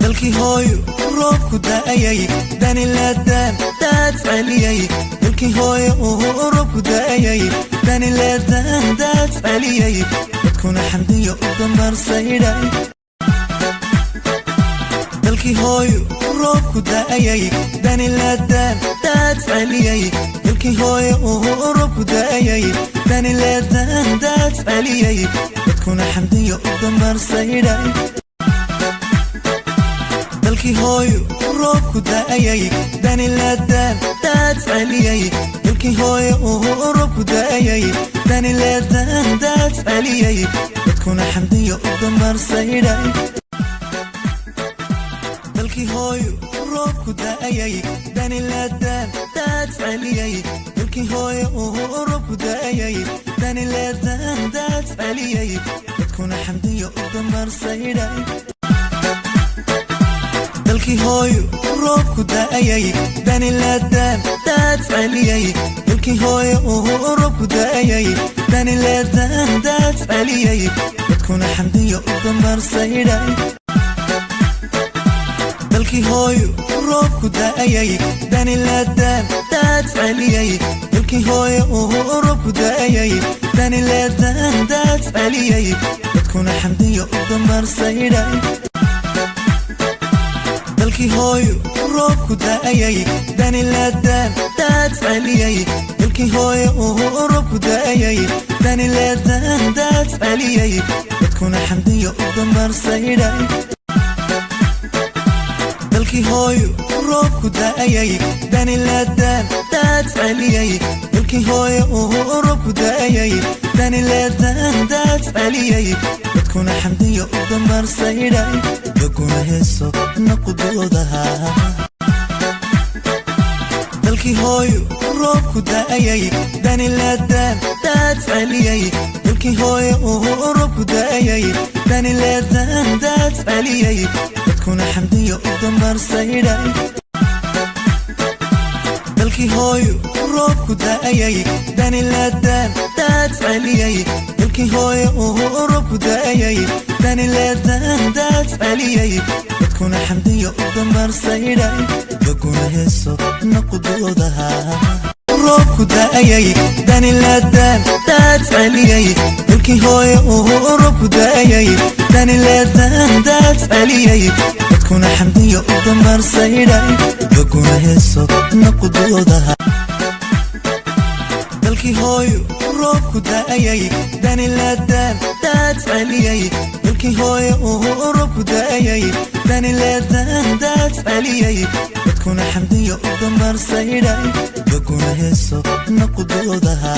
Dalkii hooyo roobku da'ayay, danilaadaan daad celiyay. Dalkii hooyo roobku da'ayay, danilaadaan daad celiyay, dadkuna xamdiyo u dambarsaydhay. Dalkii hooyo roobku da'ayay, danilaadaan daad celiyay. Dalkii hooyo roobku da'ayay, danilaadaan daad celiyay, dadkuna xamdiyo u dambarsaydhay. Dalkii hooyo roobku da'ayay, danilaadaan daad celiyay. Dalkii hooyo roobku da'ayay, danilaadaan daad celiyay, dadkuna xamdiyo u dambarsaydhay. Dalkii hooyo roobku da'ayay, danilaadaan daad celiyay. Dalkii hooyo roobku da'ayay, danilaadaan daad celiyay, dadkuna xamdiyo u dambarsaydhay. Dalkii hooyo roobku da'ayay, danilaadaan daad celiyay. Dalkii hooyo roobku da'ayay, danilaadaan daad celiyay, dadkuna xamdiyo u dambarsaydhay. Dalkii hooyo roobku da'ayay, danilaadaan daad celiyay. Dalkii hooyo roobku da'ayay, danilaadaan daad celiyay, dadkuna xamdiyo u dambarsaydhay. Dalkii hooyo roobku da'ayay, danilaadaan daad celiyay. Dalkii hooyo roobku da'ayay, danilaadaan daad celiyay, dadkuna xamdiyo u dambarsaydhay. Dalkii hooyo roobku da'ayay, danilaadaan daad celiyay. Dalkii hooyo roobku da'ayay, danilaadaan daad celiyay, dadkuna xamdiyo u dambarsaydhay, dadkuna heeso naqdoodaha. Dalkii hooyo roobku da'ayay, danilaadaan daad celiyay. Dalkii hooyo roobku da'ayay, danilaadaan daad celiyay, dadkuna xamdiyo u dambarsaydhay. Dalkii hooyo roobku da'ayay, danilaadaan daad celiyay. Dalkii hooyo roobku da'ayay, danilaadaan daad celiyay, dadkuna xamdiyo u dambarsaydhay, dadkuna heeso naqdoodaha. Roobku da'ayay, danilaadaan daad celiyay. Dalkii hooyo roobku da'ayay, danilaadaan daad celiyay, dadkuna xamdiyo u dambarsaydhay, dadkuna heeso naqdoodaha. Dalkii hooyo roobku da'ayay, danilaadaan daad celiyay. Dalkii hooyo roobku da'ayay, danilaadaan daad celiyay, dadkuna xamdiyo u dambarsaydhay, dadkuna heeso naqdoodaha.